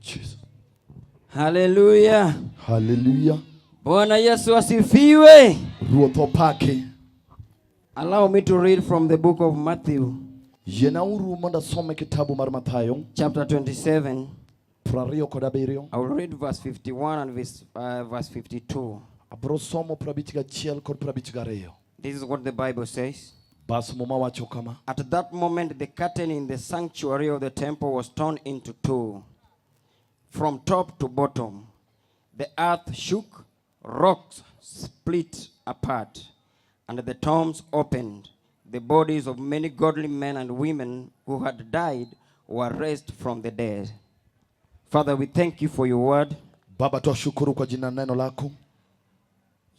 Jesus. Haleluya. Haleluya. Bwana Yesu asifiwe. Ruoth opaki. Allow me to read from the book of Matthew, Yienauru mondo asome kitabu mar Mathayo chapter 27. 27. I will read verse 51 and verse 52. Abiro somo 51 kod 52. This is what the Bible says. Bas Muma wacho kama. At that moment, the curtain in the sanctuary of the temple was torn into two, from top to bottom. The earth shook, rocks split apart, and the tombs opened. The bodies of many godly men and women who had died were raised from the dead. Father, we thank you for your word. Baba, twashukuru kwa jina neno lako.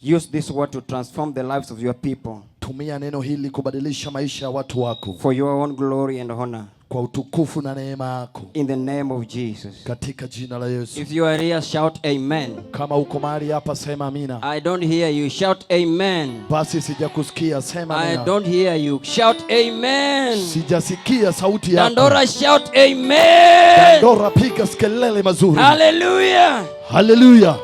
Use this word to transform the lives of your people Tumia neno hili kubadilisha maisha ya watu wako for your own glory and honor. Kwa utukufu na neema yako In the name of Jesus. Katika jina la Yesu. If you are here, shout amen. Kama uko mahali hapa sema amina. I don't hear you. Shout amen. Basi sijakusikia, sema I amina. don't hear you. Shout amen. Sijasikia sauti yako. Dandora, shout amen. Dandora, piga kelele mazuri. Hallelujah. Haleluya.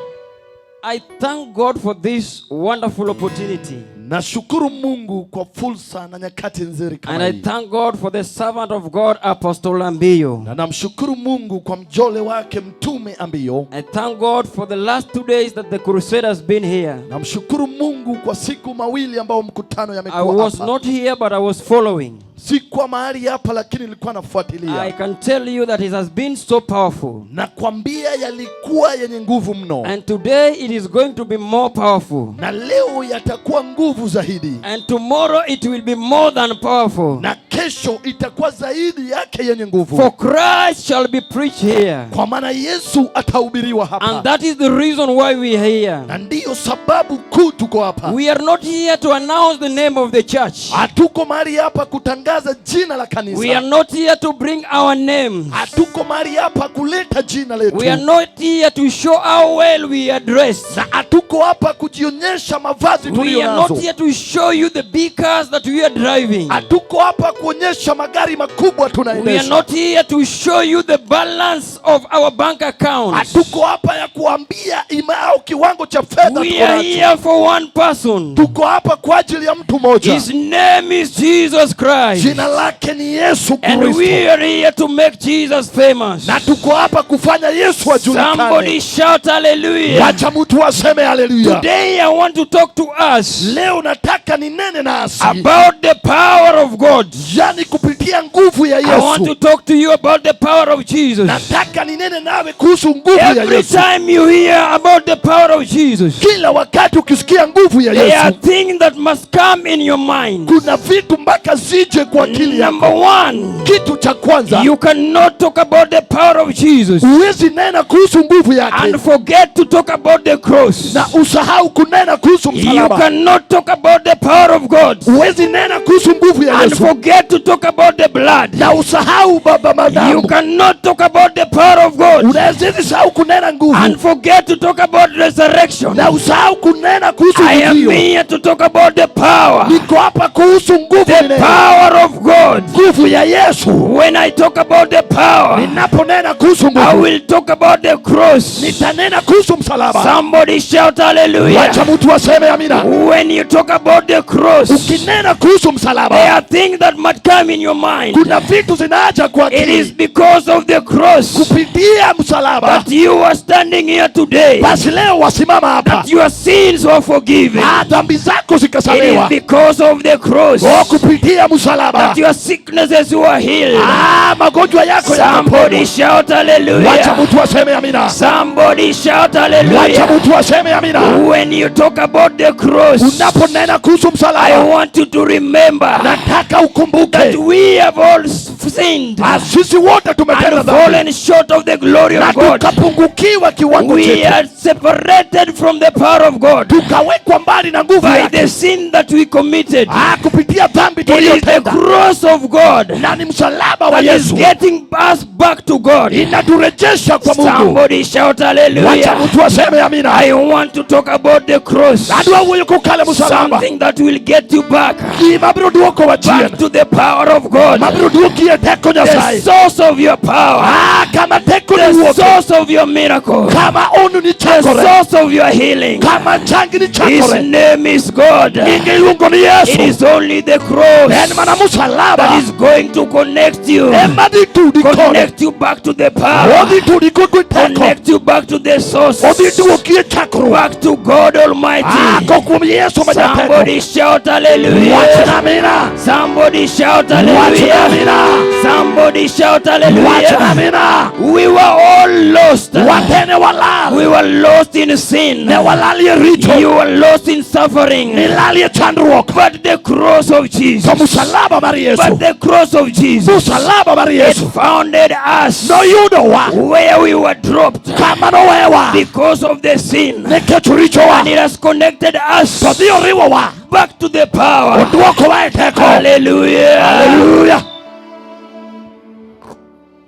I thank God for this wonderful opportunity. Nashukuru Mungu kwa fursa na nyakati nzuri And kama I hii. thank God for the servant of God, Apostle Ambio. Na namshukuru Mungu kwa mjole wake mtume Ambio. I thank God for the last 2 days that the crusade has been here. Namshukuru Mungu kwa siku mawili ambao mkutano I yamekuwa was hapa. not here, but I was following. Sikuwa mahali hapa lakini nilikuwa I nafuatilia. can tell you that it has been so powerful. Nakwambia yalikuwa yenye nguvu mno. And today it is going to be more powerful. Na leo yatakuwa nguvu zaidi. And tomorrow it will be more than powerful. Na kesho itakuwa zaidi yake yenye nguvu. For Christ shall be preached here. Kwa maana Yesu atahubiriwa hapa. And that is the reason why we are here. Na ndiyo sababu kuu tuko hapa. We are not here to announce the name of the church. Hatuko mahali hapa kutangaza jina la We are kanisa. not here to bring our names. Hatuko mahali hapa kuleta jina letu. We are not here to show how well we are dressed. Na hatuko hapa kujionyesha mavazi We tuliyo are not nazo. here to show you the big cars that we are driving. Hatuko hapa kuonyesha magari makubwa We are tunaendesha. not here to show you the balance of our bank accounts. Hatuko hapa ya kuambia ima au kiwango cha fedha We tuko are nacho. here for one person. Tuko hapa kwa ajili ya mtu mmoja. His name is Jesus Christ. Jina lake ni Yesu And Kristo. we are here to make Jesus famous. Na tuko hapa kufanya Yesu ajulikane. Somebody shout hallelujah. Wacha mtu aseme haleluya. Today I want to talk to us Leo nataka ninene nasi about the power of God. Yani kupitia nguvu ya I want to Yesu. talk to you about the power of Jesus. Nataka ninene nawe kuhusu nguvu ya Every Yesu. time you hear about the power of Jesus, Kila wakati ukisikia nguvu ya there are Yesu, things that must come in your mind. Kuna vitu mpaka zije kwa akili Number yako. one, Kitu cha kwanza, you cannot talk about the power of Jesus huwezi nena kuhusu nguvu yake and forget to talk about the cross. Na usahau kunena kuhusu You msalaba. Cannot talk about the power of God Huwezi nena kuhusu nguvu ya and Yesu forget to talk about the blood. Na usahau baba You madamu. Cannot talk about the power of God Unaweza sahau kunena nguvu and forget to talk about resurrection. Na usahau kunena kuhusu I am uvuvio. Here to talk about the power. Niko hapa kuhusu nguvu The ninene. Power of God. Nguvu ya Yesu. When I talk about the power, Ninaponena kuhusu I nguvu, will talk about the cross. Nitanena kuhusu msalaba. Somebody shout hallelujah. Wacha mtu aseme amina. When you talk about the cross, Ukinena kuhusu msalaba, there are things that must come in your mind. Kuna vitu zinaaja kwa It is akili because of the cross kupitia msalaba. That you are standing here today. Basi leo wasimama hapa, That your sins were forgiven. Ah, dhambi zako It is zikasamewa. Because of the cross Oh, kupitia msalaba that your sicknesses were healed. Ah, magonjwa yako Somebody yakaponywa. Shout Wacha hallelujah. mtu aseme amina. Somebody shout Wacha hallelujah. mtu aseme amina. When you talk about the cross, Unaponena kuhusu I msalaba, want you to remember nataka ukumbuke that we have all sinned Ah, sisi wote tumetenda and dhambi fallen short of the glory na of God. tukapungukiwa kiwango We chetu, are separated from the power of God tukawekwa mbali na nguvu by yake the sin that we committed. Ah, kupitia dhambi It is the tuliyotenda, cross of God na ni msalaba wa that is Yesu getting us back to God. Ina Inaturejesha kwa Mungu. Somebody shout Wacha hallelujah. mtu aseme amina. I want to talk about the cross. Adwa wuoyo kokalo e musalaba. Something that will get you back. Gima biro duokowa chien. Back to the power of God. Mabiro duoki e teko The Nyasaye. source of your power. Ah, kama teko The ni wuoke. source of your miracle. Kama onu ni The chakore. source of your healing. Kama changi ni His chakore. name is God. Nyinge iluongo ni It Yesu. is only the cross En mana musalaba. that is going to connect you. Ema dhi tudi kode. Connect you back to the power. Odhi tudi kodi teko. Connect you back to the source. Odhi duoki e chakruok. Back to God Ah, Almighty. kokuom Yesu ma jateko. Somebody shout Wach hallelujah. amina. Somebody shout Wach hallelujah. amina. Somebody shout Wach hallelujah. amina. We were all lost. Watene walal. We were lost in sin. Ne walalie richo. You were lost in suffering. Nilalie chandruok. But the cross of To Jesus. musalaba mar Yesu. But the cross of Jesus. Musalaba mar It Yesu. founded us Noyudowa where we were dropped kama nowewa because of the sin. nikech richowa. And it has connected us To dhi oriwowa. back to the power. Oduokowa e teko. Hallelujah. Hallelujah.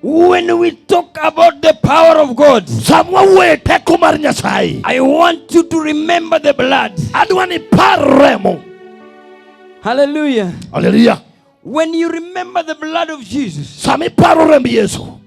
When we talk about the power of God, Sama wawuoyo e teko mar Nyasaye. I want you to remember the blood. Adwa ni ipar remo. Hallelujah. Hallelujah. When you remember the blood of Jesus, Sama iparo remb Yesu,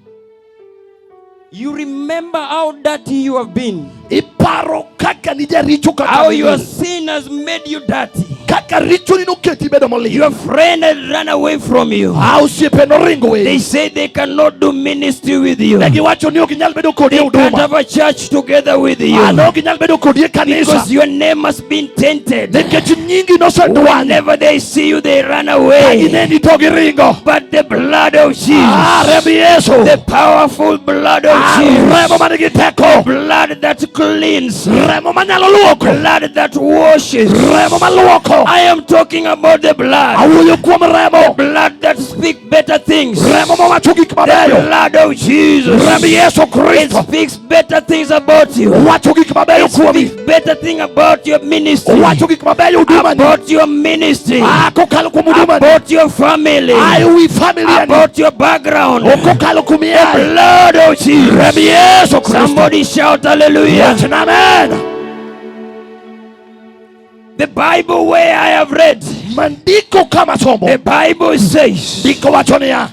you remember how dirty you have been, iparo kaka nijaricho kaka how your nilil. sin has made you dirty. Kaka richoni noketi ibedo molil. Your friend has run away from you. Ah, osiepe noringo They weyi. say they cannot do ministry with you. Ne They giwacho ni ok inyal bedo kodi e can't huduma. have a church together with you Ah, ne ok inyal bedo kodi e kanisa. because your name has been tainted. Nikech nyingi nosedwany. Whenever they see you, they run Ka away. gineni to giringo. But the blood of Ah, Jesus, remb Yesu. the powerful blood of Ah, Jesus, remo manigi teko. blood that cleans, Remo manyalo luoko. blood that washes. Remo maluoko. I am talking about the blood, Awuoyo kuom remo. blood that speaks better things. Remo mawacho gik The mabeyo. blood of Jesus. Remb Yesu It Kristo. speaks better things about you. Wacho gik mabeyo It kuomi. speaks better thing about your ministry. Owacho gik mabeyo hudumani. About your ministry. Ah, kokalo kuom hudumani. About your family. Ah, e wi familia ni. About your background. Kokalo kuom iaye. Blood of Jesus. Remb Yesu Kristo. Somebody shout hallelujah. Wachna amen. The Bible where I have read, Mandiko kama somo. the Bible says Ndiko wacho niya.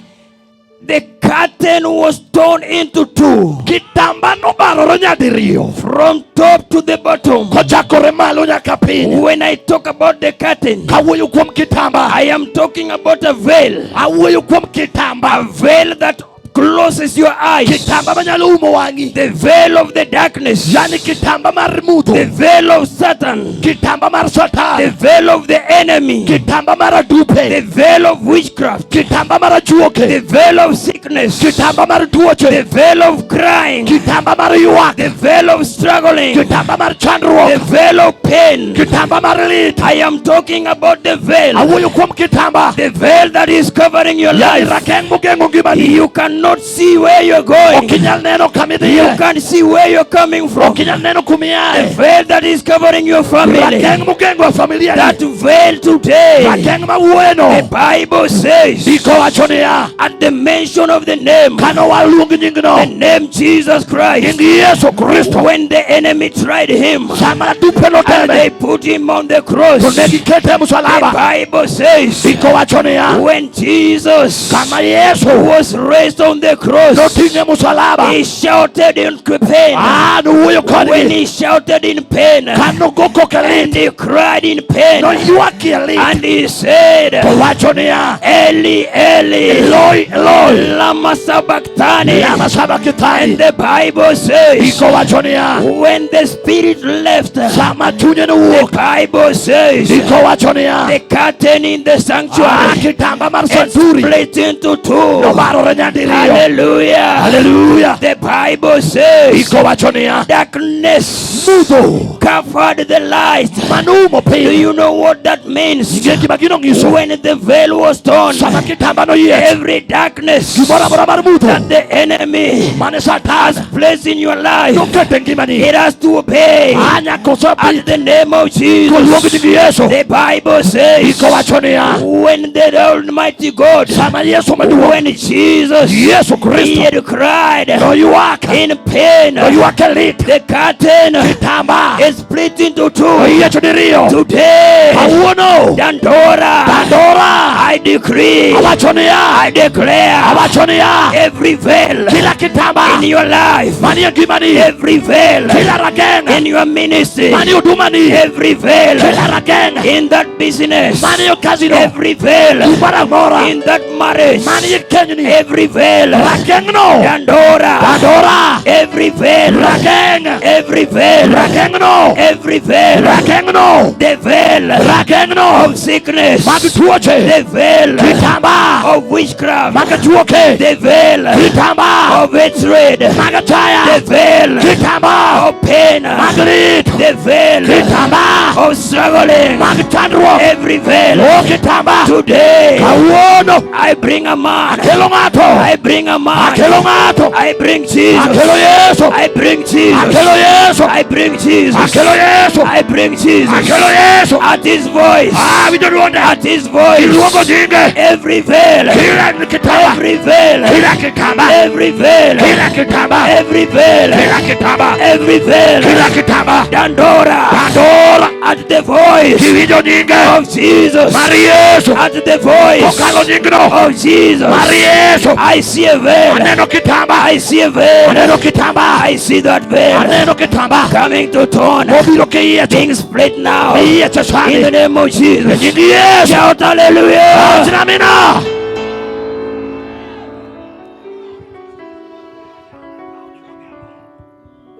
the curtain was torn into two Kitamba nobarore nyadiriyo. from top to the bottom. Kochakore malo nyaka piny. When I talk about the curtain, Kawuoyo kuom kitamba. I am talking about a veil. Awuoyo kuom A kitamba. veil that closes your eyes. Kitamba manyalo umo wang'i. The veil of the darkness. Yani kitamba mar The mudho. veil of Satan. Kitamba mar The Satan. veil of the enemy. Kitamba mar The adupe. veil of witchcraft. Kitamba mar ajuoke. The veil of sickness. Kitamba mar The tuoche. veil of crying. Kitamba mar ywak. The veil of struggling. Kitamba mar The chandruok. veil of pain. Kitamba mar lit. I am talking about the veil. Awuoyo kuom kitamba. The veil that is covering your Yani life. rageng' mogeng'o ngimani. You cannot see where you're going. Ok inyal neno kama You idhiye. can't see where you're coming from. Ok inyal neno kuma The iaye. veil that is covering your family. Rageng' mogeng'o familia That ni. veil today. Rageng' mawuoyeno. The Bible says Ndiko wacho niya. at the mention of the name, Kano waluong nyingno. the name Jesus Christ, Nying Yesu Kristo. when the enemy tried him Sama adupe and noteme. they put him on the cross, To ne the gikete e musalaba. Bible says Ndiko wacho niya. when Jesus Kama Yesu was raised on the cross, noting'e musalaba. he shouted in pain. Ah, nowuoyo When kodgi. he shouted in pain, Kanogo koko and lit. he cried in pain, Noywakie lit. and he said, To wacho niya. Eli, Eli, Eloi, Eloi. lama sabachthani. Lama sabakthani. And the Bible says, Ndiko wacho niya. when the Spirit left, the Sama chunye nowuok. Bible says, Ndiko wacho niya. the curtain in the Ah, sanctuary kitamba mar is santuri split into two. nobarore nyadiriyo. Hallelujah. Hallelujah. The Bible says, Ndiko wacho niya. darkness Mudho covered the light. manumo Do piny. you know what that means? Ing'e gima gino nyiso. When the veil was torn, Sama kitamba noyiech. every darkness Gimoro amora mar mudho that the enemy mane Satan placed in your life, noketo e ngimani. it has to obey Ah, nyaka osebit at the name of koluong Jesus. nying Yesu. The Bible says, Ndiko wacho niya. when the Almighty God, Sama Yesu maduong'. when Jesus Yesu Yesu He Kristo had cried noywak in pain. Noywak e lit. The curtain Kitamba is split into two. oyiecho diriyo. Today, Kawuono Dandora, Dandora, I decree, awacho niya, I declare, awacho niya, every veil kila kitamba in your life, manie ngimani, every veil kila rageng' in your ministry, manie hudumani, every veil kila rageng' in that business, manie kazino, every veil kumoro amora in that marriage, manie kenyni, every veil, rageng'no Dandora, Dandora, every veil, rageng', every veil, rageng'no, every veil, rageng'no, the veil rageng'no of sickness, mag tuoche, the veil kitamba of witchcraft, mag juoke, the veil kitamba of hatred, mag achaya, the veil kitamba of pain, mag lit, the veil kitamba of struggling, mag chandruok, every veil. O kitamba. Today, Kawuono I bring a man, akelo ng'ato, I bring a man, akelo ng'ato, I bring Jesus, akelo Yesu, I bring Jesus, akelo Yesu, I bring Jesus, akelo Yesu, I bring Jesus. Akelo Yesu. At his voice, Ah, winjo dwonde, at his voice, iluongo nyinge, every veil, kila kitamba, every veil, kila kitamba, every veil, kila kitamba, every veil, kila kitamba, every veil, kila kitamba, Dandora, Dandora, at the voice kiwinjo nyinge of Jesus, mar Yesu, at the voice kokalo nyingno of Jesus, mar Yesu, I see a veil, aneno kitamba, I see a veil, aneno kitamba, I see that veil aneno kitamba coming to turn, mobiro kiyiecho, being split now, iyiecho in sani the name of e Jesus. nying Yesu. Shout hallelujah! Wachna amina.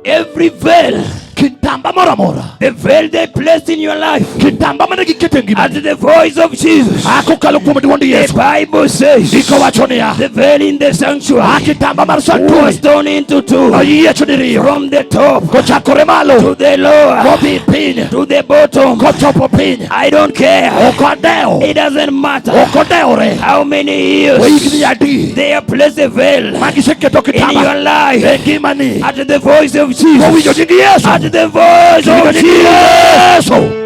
Every veil, Kitamba moro amora, the veil they placed in your life, kitamba mane giketo e at ngimani the voice of Jesus, ah, kokalo kuom duond the Yesu, Bible says, ndiko wacho niya, the veil in the ah, sanctuary kitamba mar was santuri torn into two noyiecho diriyo from the top kochakore malo to the lower modhi piny to the bottom. kochopo piny. I don't care. Ok odewo, It doesn't matter ok odewore how many years higni adi they have placed a veil ma giseketo in kitamba your life. e ngimani At the voice of kowinjo Jesus, nying Yesu, at the voice kowinjo of nying Jesus. Yesu.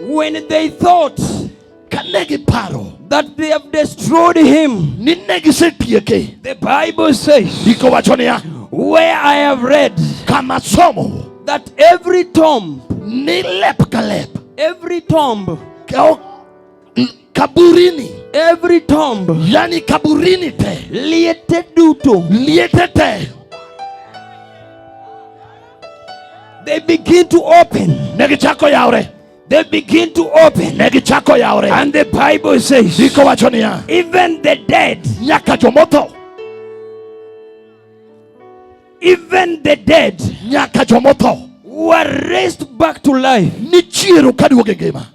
When they thought Kane giparo that they have destroyed him, ni ne gisetieke, The Bible says, ndiko wacho niya, where I have read kama somo that every tomb, ni lep ka lep every tomb, kaburini, every tomb, yani kaburini te, liete duto, liete te they begin to open. ne gichako yawre, they begin to open. ne gichako yawre. And the Bible says, Ndiko wacho niya, even the dead, nyaka jomotho, even the dead nyaka jomotho were raised back to life. nichiero kaduogo e ngima.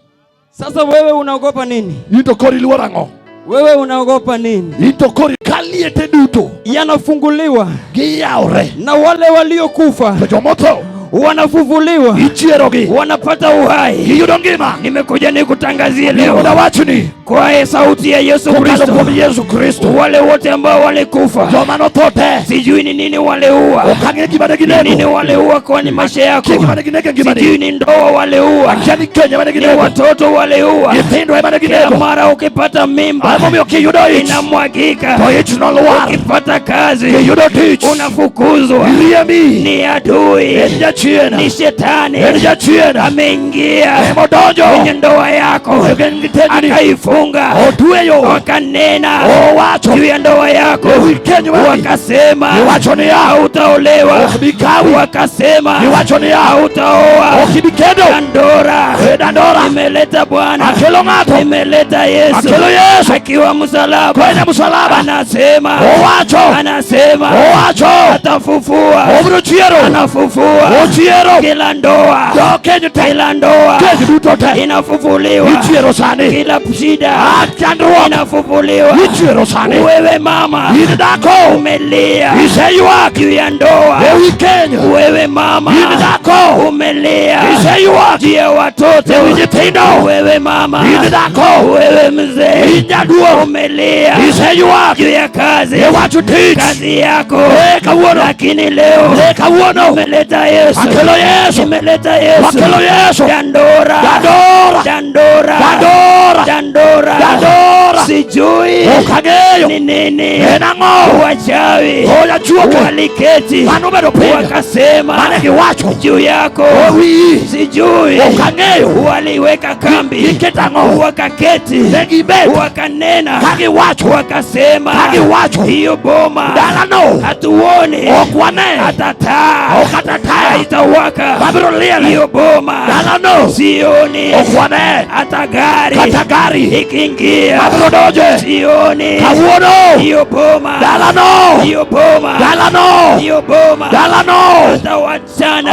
Sasa wewe unaogopa nini? In to koro iluoro ang'o? Wewe unaogopa nini? In to koro ka liete duto Yanafunguliwa giyawre, na wale waliokufa to jomotho wanafufuliwa, ichierogi, Wanapata uhai. giyudo ngima. Nimekuja nikutangazie Mondo leo awachni kwa sauti ya Yesu kokalo Kristo, kuom Yesu Kristo, wale wote ambao walikufa, joma notho te sijui ni nini waliua, ok ang'e gima ne ni nini ginego, waliua kwani maisha yako, kia gima ne ginego e ngimani, sijui ni ndoa waliua, akia ni keny ema ne ni ginego, watoto waliua. nyithindo ema ne Kila ginego. mara ukipata mimba Emomiyo kiyudo ich inamwagika, to ich nolwar, ukipata kazi kiyudo tich unafukuzwa, iriembi, ni adui, en jachien, ni shetani en jachien ameingia emodonjo kwenye ndoa yako e tejni, akaifunga, otweyo, wakanena owacho juu ya ndoa yako, ewi keny mari, wakasema iwacho niya hautaolewa, ok bi kawi, wakasema iwacho niya hautaoa. ok ibi kendo. Dandora E Dandora, imeleta Bwana, akelo ng'ato, imeleta Yesu akelo Yesu akiwa msalaba, kwenye msalaba, anasema owacho, anasema owacho atafufua, obiro chiero, anafufua ochiero kila ndoa, jo keny te, kila ndoa keny duto te inafufuliwa, ichiero sani, kila shida Ah, chandruok inafufuliwa. ichiero sani. Wewe mama In dhako umelia iseywak juu ya ndoa, ewi keny, wewe mama in dhako umelia iseywak juu ya watoto, ewi nyithindo, wewe mama, in dhako wewe mzee in jaduong' umelia iseywak juu ya kazi, e wach tich kazi yako, e kawuono, lakini leo e kawuono umeleta Yesu. Yesu. Akelo Yesu. Nimeleta Yesu. Wakelo Yesu. Dandora. Dandora. Dandora. Dandora. Dandora. Dandora. Sijui Ok ang'eyo. ni nini. En ang'o? Wachawi Ojajuoke. waliketi Manobedo piny. wakasema Mane giwacho. juu yako, Owiyi. sijui Ok ang'eyo. waliweka kambi, Giketo ang'o? wakaketi, Ne gibet. wakanena, Ka giwacho. wakasema Ka giwacho. hiyo boma Dalano. hatuoni Ok wane. hata taa Ok kata taya. haitawaka, Mabiro liel. hiyo boma Dalano. sioni Ok wane. hata gari Kata gari. ikiingia, Mabiro donje. sioni Kawuono. hiyo boma, Dalano. hiyo boma, Dalano. hiyo boma, Dalano. hata wasichana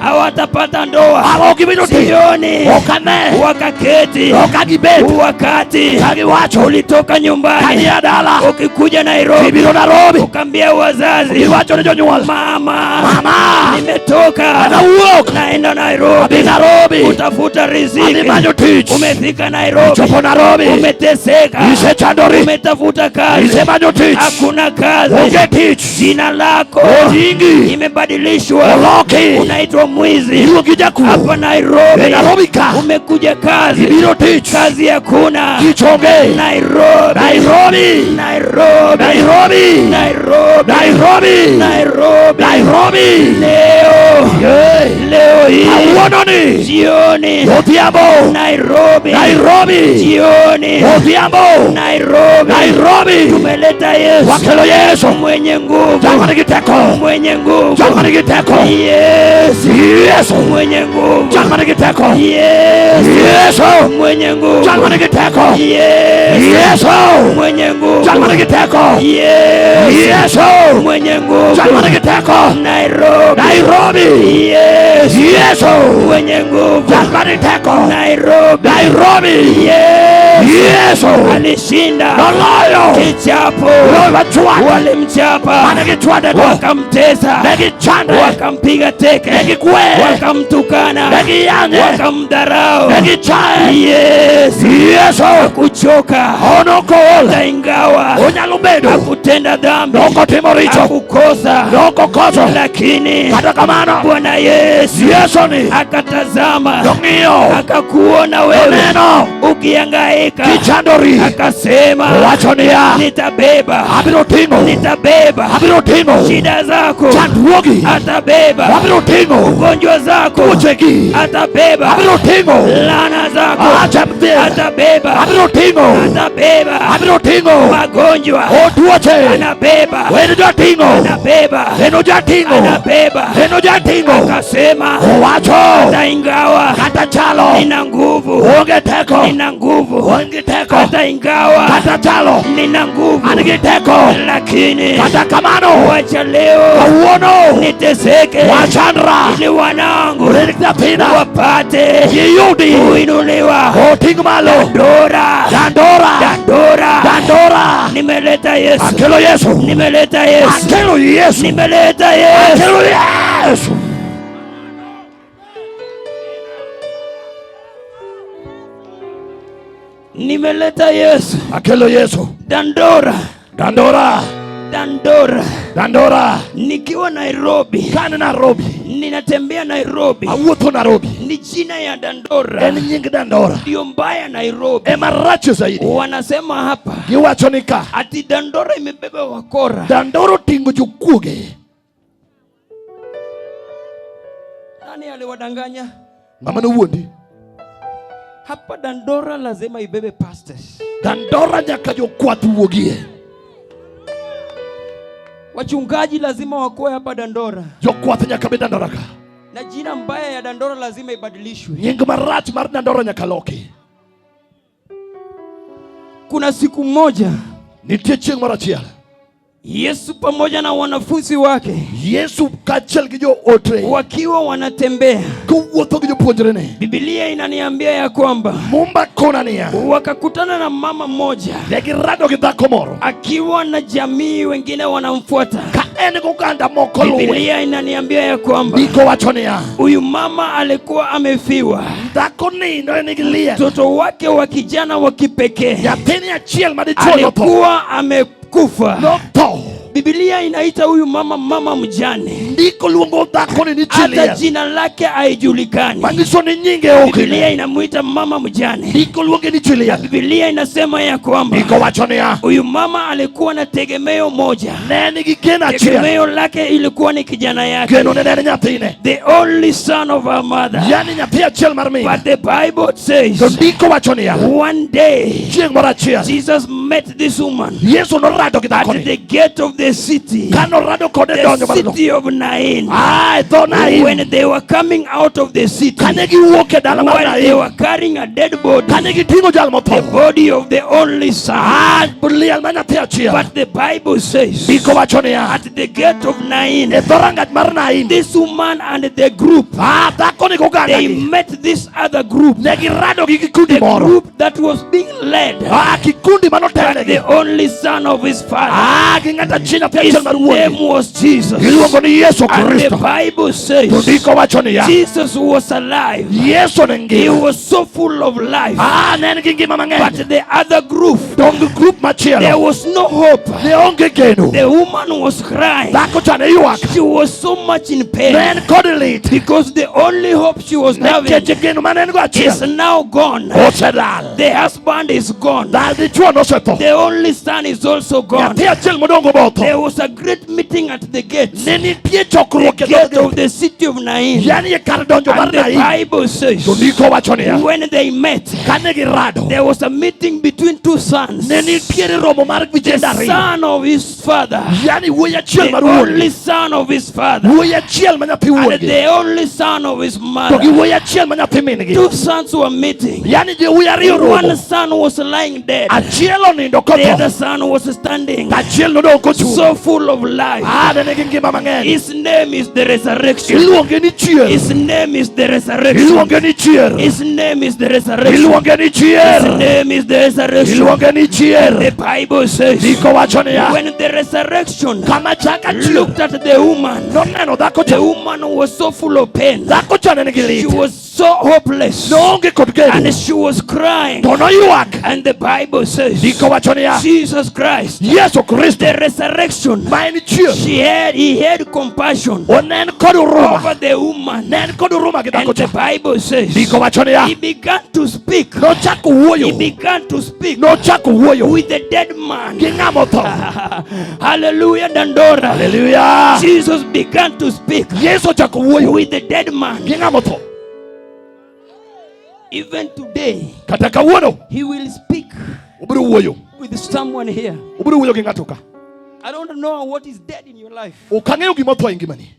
hawatapata ndoa, Ok gibiro timo. sioni Ok ane. wakaketi Ok gibet. wakati Ka giwacho. ulitoka nyumbani Kania dala. ukikuja Nairobi Ibiro Nairobi. ukaambia wazazi, Iwacho ne jonyuol. mama, Mama. nimetoka Anawuok. naenda Nairobi Adhi Nairobi. kutafuta Adhi riziki. manyo tich. Umefika Nairobi, Chopo Nairobi. umeteseka, Isechandori. umetafuta kazi, Isemanyo tich. hakuna kazi. Onge tich. Jina lako Onyingi. imebadilishwa, Oloki. unaitwa mwizi Iluongi jakuo. hapa Nairobi. E Nairobi ka. Umekuja kazi, Ibiro tich. kazi hakuna. Tich onge. Nairobi, Nairobi. Nairobi, Nairobi. Nairobi, Nairobi. Nairobi. Nairobi. Leo, Yeah. leo hii Kawuono ni. jioni, Odhiambo. Nairobi, Nairobi. jioni, Odhiambo. Nairobi, Nairobi. tumeleta Yesu Wakelo Yesu. mwenye nguvu, Jal manigi teko. mwenye nguvu, Jal manigi teko. Yesu Yesu. mwenye nguvu, Jal manigi teko. Yesu Yesu. mwenye nguvu, Jal manigi teko. Yesu Yesu. mwenye nguvu, Jal manigi teko. Yesu Yesu. mwenye nguvu, Jal manigi teko. Nairobi, Nairobi. Yesu Yesu. mwenye nguvu, Jal manigi teko. Nairobi, Nairobi. Yesu Yesu. alishinda Noloyo. kichapo, Loyo machwat. walimchapa, Mane gichwadego. wakamtesa, Ne gichande. wakampiga teke, Ne gikwere. wakamtukana, Ne giyanye. wakamdharau. Ne gichaye. Yesu Yesu. hakuchoka, Onok ool. hata ingawa Onyalo bedo. hakutenda dhambi, Nok otimo richo. hakukosa, Nok okoso. lakini Kata kamano. Bwana Yesu Yesu ni. akatazama, Nong'iyo. akakuona wewe Oneno. ukihangaika, Kichandori. akasema Owacho niya. nitabeba, Abiro ting'o. nitabeba Abiro ting'o. shida zako, Chandruogi. atabeba Abiro ting'o. ugonjwa zako, Tuochegi. atabeba Abiro ting'o. laana zako, Achamdhier. atabeba, Abiro ting'o. atabeba Abiro ting'o. magonjwa, O tuoche. anabeba, En jating'o. anabeba, En ojating'o. anabeba. En ojating'o. Akasema Owacho. hata ingawa Kata chalo. nina nguvu, Onge teko. nina nguvu, Onge teko. hata ingawa Kata chalo. nina nguvu, An gi teko. lakini Kata kamano. wacha leo Kawuono. niteseke, Wachandra. ili wanangu Rik nyathina. wapate Giyudi. kuinuliwa. Oting' malo. Dandora, Dandora. dandora, Dandora. nimeleta Yesu, Akelo Yesu. nimeleta Yesu, Akelo Yesu. nimeleta Yesu. Akelo Yesu. Nimeleta Yesu. Akelo Yesu. Dandora, Dandora. dandora. Dandora. Nikiwa Nairobi, Kan Nairobi. ninatembea Nairobi, Awuotho Nairobi. ni jina ya Dandora En nying Dandora. ndio mbaya Nairobi. Ema rach zaidi. Wanasema hapa Giwacho ni ka. ati Dandora imebeba wakora. Dandora oting'o jokuoge. Nani aliwadanganya? Ng'ama nowuondi. Hapa Dandora lazima ibebe pastors, Dandora nyaka jokwath wuogie. wachungaji lazima wakuwe hapa Dandora, Jokwath nyaka bed Dandora ka. na jina mbaya ya Dandora lazima ibadilishwe. Nying marach mar Dandora nyaka loki. Kuna siku moja Nitie chieng' moro achiel. Yesu pamoja na wanafunzi wake Yesu kaachiel gi joote wakiwa wanatembea, kowuotho gi jopuonjrene. Biblia inaniambia ya kwamba Mumba kona niya. wakakutana na mama mmoja Ne girado gi dhako moro. akiwa na jamii wengine wanamfuata. Ka en goganda moko luwe. Biblia inaniambia ya kwamba Ndiko wacho niya. huyu mama alikuwa amefiwa Dhako ni ne nigi liel. mtoto wake wa kijana wa kipekee Nyathini achiel madichuo notho. alikuwa amekufa. Notho. Biblia inaita huyu mama mama mjane. Ndiko luongo dhakoni ni Hata chi liel. Jina lake haijulikani. Manyiso ni nyinge ok Biblia ine. inamuita mama mjane. Ndiko luonge ni chi liel. Biblia inasema ya kwamba Ndiko wacho niya. Huyu mama alikuwa na tegemeo moja. Ne nigi geno achiel. Tegemeo lake ilikuwa ni kijana yake. Geno ne en nyathine. The only son of her mother. Yani nyathi achiel mar min. But the Bible To says ndiko wacho niya. One day Chieng' moro achiel. Jesus met this woman Yesu norado gi at dhakoni. the gate of the city. Kanorado kode The donjo mar dho. city of Nain. Ah, e dho Nain. When they were coming out of the city, Kane giwuok e dala mar while they Nain. were carrying a dead body, Kane giting'o jal the motho. Body of the only son. Ah, liel mar nyathi achiel. But the Bible says Ndiko wacho niya. At the gate of Nain, E dhorangach mar Nain. This woman and the group, Ah, dhakoni goganda they gi. met this other group, Ne girado gi kikundi the moro. Group that was being led Ah, kikundi by manotelnegi. the only son of his father. Ah, gi ng'at achiel nyathi His achiel mar name wuon. Was Jesus. Iluongo ni Yesu And the Kristo. Bible To says ndiko wacho niya. Jesus was alive. Yesu ne He ngima. was so full of life. Ah, ne en gi ngima mang'eny. But the other group, To group there machielo. Was no hope. Ne onge geno. The woman was crying. Dhako cha ne ywak. She was so much in Ne pain en kod lit. Because the only hope she was having Nikech geno mane en go is achiel. Now gone. Oselal. The husband is gone. Dal dichuo nosetho. The only son is also gone. Nyathi achiel modong' botho. There was a great meeting at the gate. Ne nitie chokruok e Gate dho of the city of Nain. Yani e kar donjo mar And the Nain. Bible says To ndiko wacho niya. When they met, Kane girado. There was a meeting between two sons. Ne nitiere romo mar The vijende ariyo. Son of his father. Yani wuoyi achiel The mar wuon. Only son of his father. Wuoyi achiel ma nyathi And wuon gi. the only son of his To gi mother. wuoyi achiel ma nyathi min gi. Two sons were meeting. Yani jowuoyi ariyo One romo. Son was lying dead. Achiel onindo The other kotho. Son was standing. To achiel nodong' kochung'. So full of life. Ah, ne nigi ngima mang'eny. His name is the resurrection. Iluonge ni chier. His name is the resurrection. Iluonge ni chier. His name is the resurrection. Iluonge ni His chier. Name is the resurrection. Iluonge ni chier. The Bible says Ndiko wacho niya. When the resurrection Kama chaka chier. Looked at the woman, Noneno dhako the cha. Woman was so full of pain. Dhako cha ne nigi She lit. Was so hopeless. Noonge kod geno. And she was crying. To noywak. And the Bible says Ndiko wacho niya. Jesus Christ, Yesu Kristo. The resurrection, Ma en chier. He had compassion Ne en kod huruma. Over the woman. Ne en kod huruma gi dhako And the cha. Bible says Ndiko wacho niya. He began to speak. Nochako He wuoyo. Began to speak Nochako wuoyo. With the dead man. Gi ng'ama otho. Hallelujah, Dandora. Haleluya. Jesus began to speak Yesu ochako wuoyo. With the dead man. Gi ng'ama otho. Even today, Kata kawuono. He will speak Obiro wuoyo. With someone here. Obiro wuoyo gi ng'ato ka. I don't know what is dead in your life. Ok ang'eyo gima otho e ngimani.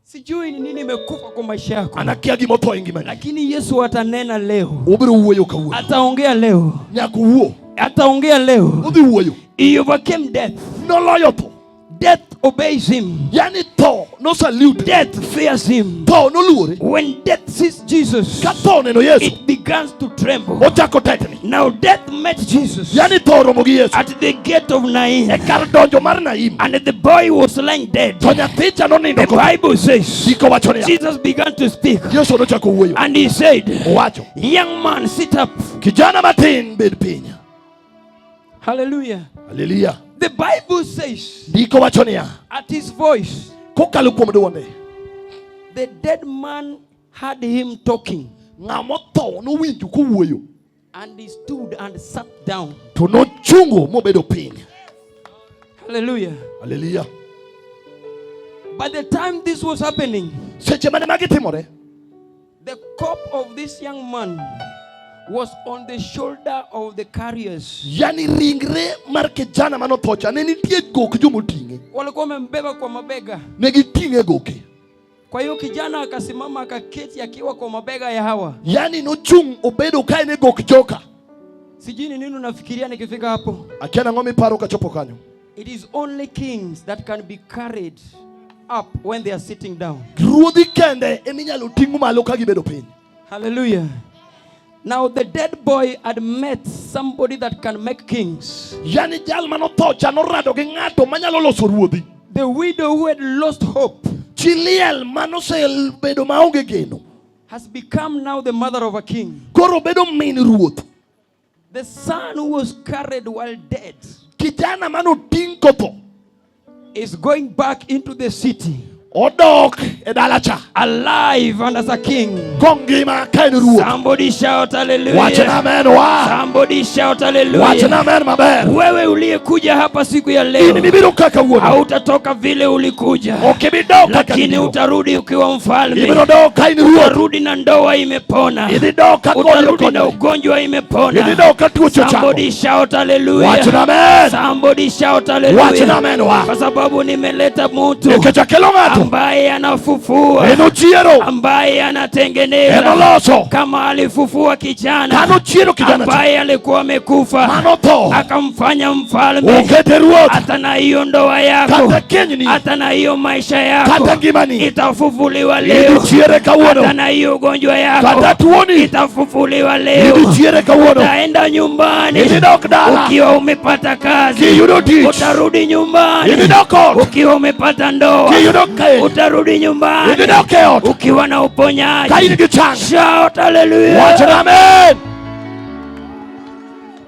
Sijui ni nini imekufa kwa maisha yako. An akia gima otho e ngimani. Lakini Yesu atanena leo. Obiro wuoyo kawuono. Ataongea leo. Nyaka owuo. Ataongea leo. Odhi wuoyo. He overcame death. Noloyo tho. Death obeys him. Yani tho nosalute. Death fears him. Tho noluore. When death sees Jesus, Ka tho oneno Yesu. It begins to tremble. Ochako tetni. Now death met Jesus Yani tho oromo gi Yesu. At the gate of Nain. E kar donjo mar Naim. And the boy was lying dead. To nyathi cha nonindo The kotho. Bible says Ndiko wacho niya. Jesus began to speak. Yesu nochako wuoyo. And he said, Owacho. "Young man, sit up." Kijana matin bed piny. Hallelujah. Haleluya. The Bible says Ndiko wacho niya. At his voice, Kokalo kuom duonde. The dead man heard him talking. Ng'ama otho nowinjo kowuoyo. And he stood and sat down. To nochungo mobedo piny. Hallelujah. Haleluya. By the time this was happening, Seche mane magi timore. The corpse of this young man was on the shoulder of the carriers. Yani ringre mar kijana manotho cha ne nitie gok jomoting'e. Walikuwa wamembeba kwa mabega. Ne giting'e e goke. Kwa hiyo kijana akasimama akaketi akiwa kwa mabega ya hawa. Yani nochung' obedo ka en e gok joka. Sijui ni nini unafikiria nikifika hapo. Akia nang'o miparo kachopo kanyo. It is only kings that can be carried up when they are sitting down. Ruodhi kende eminyalo ting' malo ka gibedo piny. Hallelujah. Now the dead boy had met somebody that can make kings. Yani jal manotho cha norado gi ng'ato manyalo loso ruodhi. The widow who had lost hope Chi liel manosebedo maonge geno. Has become now the mother of a king. Koro bedo min ruoth. The son who was carried while dead Kijana manoting kotho. Is going back into the city Odok e dala cha. Alive and as a king. Kongima ka en ruoth. Somebody shout Wachna hallelujah. amen wa. Somebody shout Wachna hallelujah. amen maber. Wewe uliyekuja hapa siku ya In leo mibiro ka kawuono. hautatoka vile ulikuja, Ok ibi dok kaka lakini ibiro. Utarudi ukiwa mfalme. Ibiro dok ka in ruoth. Utarudi na ndoa imepona, Idhi dok ka kony utarudi na okonyore. Ugonjwa Idhi imepona. dok ka tuoche ochango. Somebody shout hallelujah. Wachna amen. Somebody shout Wachna hallelujah. amen wa. Kwa sababu nimeleta mtu Nikech akelo ng'ato. Ambaye anafufua, En ochiero. Ambaye anatengeneza, En oloso. Kama alifufua kijana Kanochiero kijana cha. Ambaye alikuwa amekufa Manotho. Akamfanya mfalme, Okete ruoth. Hata na hiyo ndoa yako, Kata kenyni. Hata na hiyo maisha yako Kata ngimani. Itafufuliwa leo, Idhi chiere kawuono. Hata na hiyo ugonjwa yako Kata tuoni. Itafufuliwa leo. Idhi chiere kawuono. Utaenda nyumbani Idhi dok dala. Ukiwa umepata kazi, Kiyudo tich. Utarudi nyumbani Idhi dok ot. Ukiwa umepata ndoa, Kiyudo keny. Utarudi nyumbani Idhi dok e ot. Ukiwa na uponyaji. Ka in gi chang. Shout hallelujah. Wachna amen.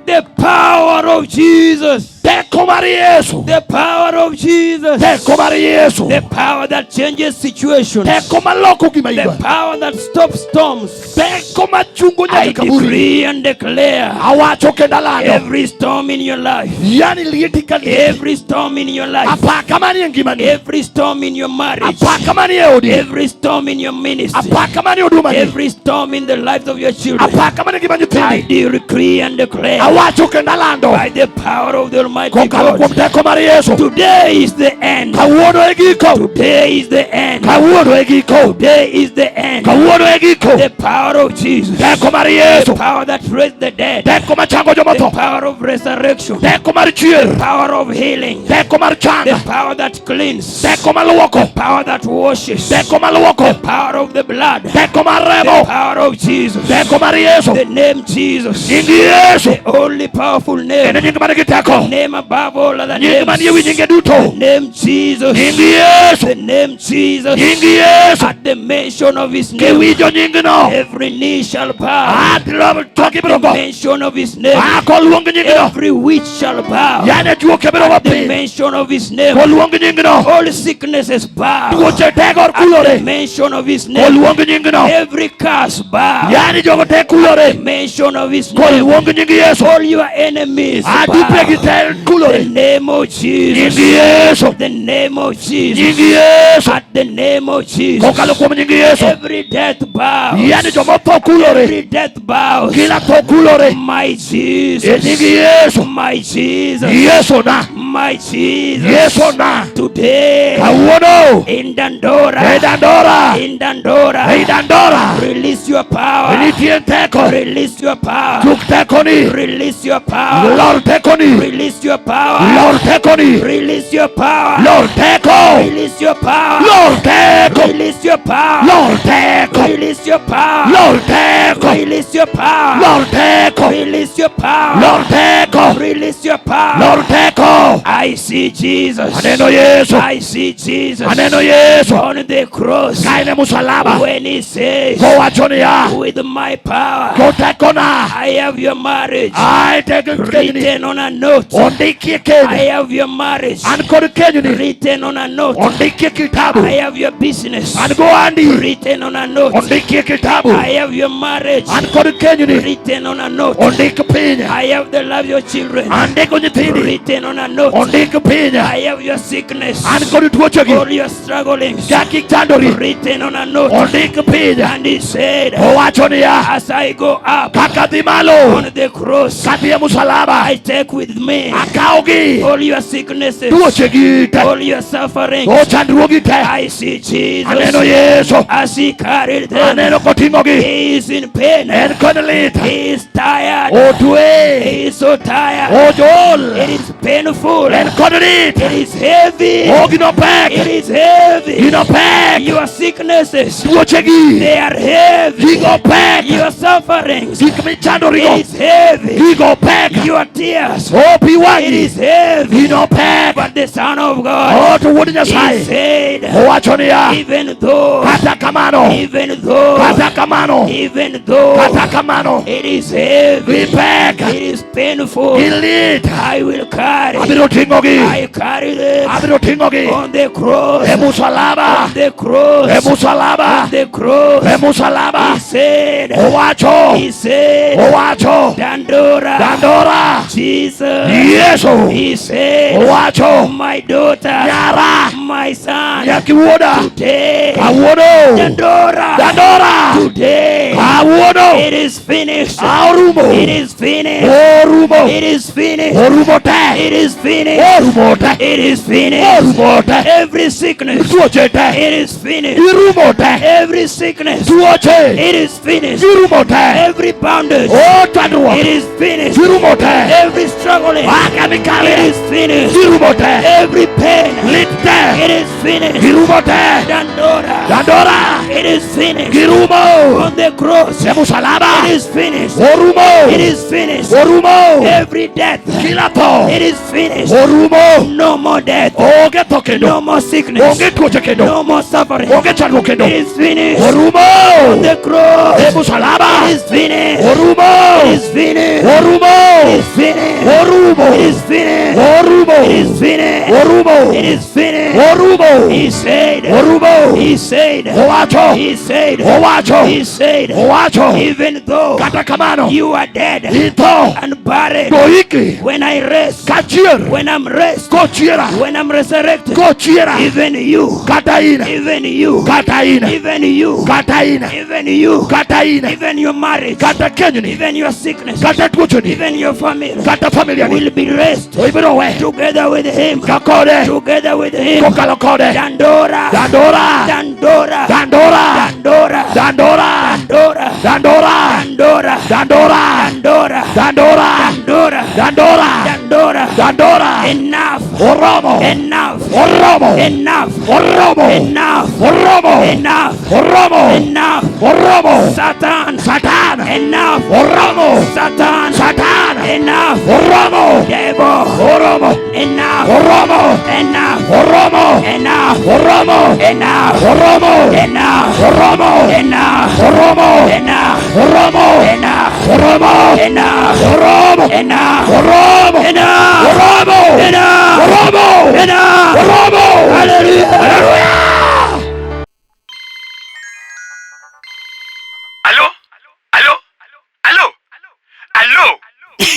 The power of Jesus. Teko mar Yesu. The power of Jesus. Teko mar Yesu. The power that changes situations. Teko maloko gima The idwaro. power that stops storms. Teko machungo I nyaka kaburi. Decree and declare Awacho kendo alando. Every storm in your life, Yani lieti ka lieti. Every storm in your life, Apaka manie ngimani. Every storm in your marriage, Apaka manie odi. Every storm in your ministry, Apaka manie odumani. Every storm in the lives of your children, Apaka manie ngima I nyithindi. Decree and declare Awacho kendo alando. By the power of the Almighty Kokalo kuom God. Teko mar Yesu. Today is the end. Kawuono e giko. Today is the end. Kawuono e giko. Today is the end. Kawuono e giko. The power of Jesus. Teko mar The Yesu. Power that raised the dead. Teko machango The jomotho. Power of resurrection. Teko mar chier. Power of healing. Teko mar The chang. Power that cleans. Teko maluoko. Power that washes. Teko maluoko. Power of the blood. Teko mar The remo. Power of Jesus. Teko mar Yesu. The name Jesus. Nying Yesu. The only powerful En name. nying man gi teko. Name above all other Nying manie wi names. nyinge duto. Name Jesus. Nying Yesu. The name Jesus. Nying Yesu. At the mention of his name, Kiwinjo nyingno. Every knee shall bow. Twak ibiro The go. Mention of his name, Ah, koluong nyingno. Every witch shall bow. Yane juoke biro go The piny. Mention of his name, Koluong nyingno. All sicknesses bow. Tuoche te gor At the kulore. Mention of his name, Koluong nyingno. Every curse bow. Yani jogo te kulore. The mention of his name, Koluong nying Yesu. All your enemies Adupe gi bow. te The kulore. Name of Jesus. Nying Yesu. The name of Jesus. Nying Yesu. At the name of Jesus, Kokalo kuom nying Yesu. Every death bows. Yani jomotho kulore. Every death bows. Kila tho kulore. My E Jesus. nying Yesu. My Jesus. Yesu na. My Jesus. Yesu na. Today. Kawuono. In Dandora. E Dandora. In Dandora. E Dandora. Release your power. Nitie teko. Release your power. Chuk tekoni. Release your power. Lor tekoni. Release your power. Lor tekoni. Release your power. Lor teko. Release your power. Lor teko. Release your power. Lor teko. Release your power. Lor teko. Release your power. Lor teko. Release your power. Lor teko. Release your power. Lor teko. I see Jesus. Aneno Yesu. I see Jesus. Aneno Yesu. On the cross. Ka en e musalaba. When he says, Kowacho niya. with my power, Kotekona. I have your marriage Ai teko kenyni. Written on a note. Ondikie I keny. Have your marriage An kod kenyni. Written on a note. Ondikie kitabu. I have your business An go andi. Written on a note. Ondikie kitabu. I have your marriage An kod kenyni. Written on a note. Ondik piny. I have the love of your children Andiko nyithindi. Written on a note. Ondik piny. I have your sickness, An kod tuochegi. All your strugglings Kaka ichandori. Written on a note. Ondik piny. And he said, Owacho niya. as I go up Kaka dhi malo. On the cross, Kadhi e musalaba. I take with me Akawogi. All your sicknesses, Tuochegi te. All your sufferings. O chandruogi te. I see Jesus Aneno Yesu. As he carried them. Aneno koting'ogi. He is in pain. En kod lit. He is tired. Otwe. He is so tired. Ojol. It is painful. En kod lit. It is heavy. O gino pek. It is heavy. Gino pek. Your sicknesses, Tuochegi. They are heavy. Gigo pek. Your sufferings, Gik michandorigo. It is heavy. Gigo pek. Your tears, O pi It wang'i. is heavy. Gino pek. But the Son of God, O to wuod he Nyasaye. said, Owacho niya. even though, Kata kamano. Even though, Kata kamano. Even though Kata kamano. It is heavy, Gipek. It is painful, Gilit. I will carry Abiro Abiro ting'ogi. I carry them Abiro ting'ogi. on the cross. E musalaba. On the cross. E musalaba. On the cross. E musalaba. He said, Owacho. He said, Owacho. Dandora. Dandora. Jesus. Yesu. He said, Owacho. My daughter. Nyara. My son. Nyaki wuoda. Today. Kawuono. Dandora. Dandora. Today. Kawuono. It is finished. Orumo. It is finished. Orumo. It is finished. Orumo te. It is finished. Orumo te. It is finished. Orumo te. Every sickness. Tuoche te. It is finished. Irumo te. Every sickness. Tuoche. It is finished. Girumo te. Every bondage. O chandruok. It is finished. Girumo te. Every struggling. Maka It mikale. is finished. Girumo te. Every pain. Lit te. It is finished. Girumo te. Dandora. Dandora. It is finished. Girumo. On the cross. E musalaba. It is finished. Orumo. It is finished. Orumo. Every death. Kila tho. It is finished. Orumo. No more death. Onge tho kendo. No more sickness. Onge tuoche kendo. No more suffering. Onge chandruok kendo. It is finished. Orumo. On the cross. E musalaba. It is finished. Orumo. It is finished. Orumo. It is finished. Orumo. It is finished. Orumo. It is finished. Orumo. It is finished. Orumo. He said. Orumo. He said. Owacho. He said. Owacho. He said. Owacho. Even though Kata kamano. you are dead Itho. and buried, Toiki. when I rest, Kachier. when I'm raised, Kochiera. when I'm resurrected, Kochiera. even you, Kata in. even you, Kata in. even you, Kata in. even you, Kata in. even your marriage, Kata kenyni. even your sickness, Kata tuocheni. even your family Kata familia ni. will be raised Ibiro we. together with him, Kakode. together with him. Kokalo kode. Dandora, Dandora. Dandora, Dandora. Dandora, Dandora. Dandora, Dandora. Dandora, Dandora. Dandora, Dandora. Dandora, Dandora. Dandora. Dandora. Enough, Oromo. enough, Oromo. enough, Oromo. enough, Oromo. enough, Oromo. enough. Oromo. Satan, Satan. enough, Oromo. Satan, Satan. enough, Oromo. devil, Oromo. enough, Oromo. enough, Oromo. enough, Oromo. enough, Oromo. enough, Oromo. enough, Oromo. enough, Oromo. enough, Oromo. enough, Oromo. enough, Oromo. enough, Oromo. enough, Oromo. enough. Oromo. Hallelujah. Hallelujah. Alo? Alo? Alo? Alo?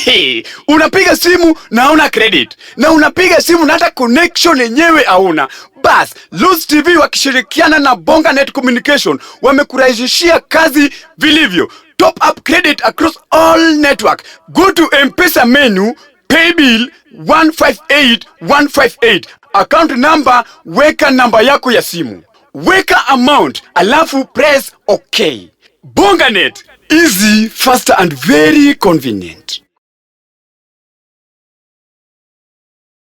Hey, unapiga simu na hauna credit na unapiga simu na hata connection yenyewe hauna. Bas, Luz TV wakishirikiana na Bonga Net Communication wamekurahisishia kazi vilivyo. Top up credit across all network. Go to M-Pesa menu, pay bill 158158. Account number, weka namba yako ya simu. Weka amount, alafu press OK. Bonga Net, easy, faster and very convenient.